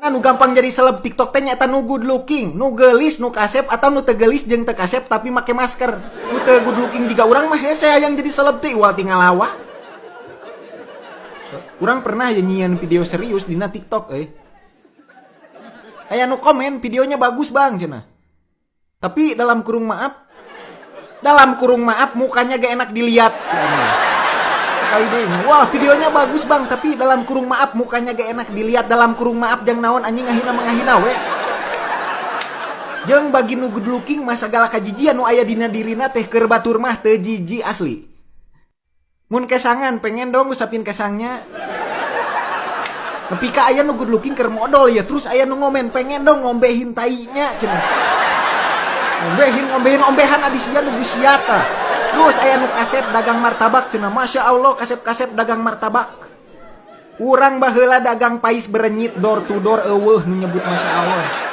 Nu gampang jadi seleb TikTok teh nyaeta nu good looking, nu geulis, nu kasep, atau nu teu geulis jeung teu kasep tapi make masker. Nu teu good looking jiga urang mah hese hayang jadi seleb teh, ual tinggal lawak. Urang pernah ya nyieun video serius dina TikTok euy. Aya nu komen, "Videonya bagus, Bang," cenah. Tapi dalam kurung maaf, dalam kurung maaf, mukanya gak enak dilihat cenah. Sekali deh, "Wah, videonya bagus, Bang, tapi dalam kurung maaf, mukanya gak enak dilihat," dalam kurung maaf jang naon, anjing? Ngahina mengahina we. Jeung bagi nu good looking mah sagala kajijian nu aya dina dirina teh keur batur mah teu jijik asli. Mun kesangan, "Pengen dong usapin kesangnya." Nepi ka aya nu good looking keur modol ya, terus aya nu ngomen, "Pengen dong ngombehin tainya," cenah. Ngombehin, ngombehin, ombehan adi sia nu sia tah. Terus aya nu kasep dagang martabak cenah, "Masya Allah, kasep-kasep dagang martabak." Urang baheula dagang pais berenyit door to door, euweuh nu nyebut Masya Allah.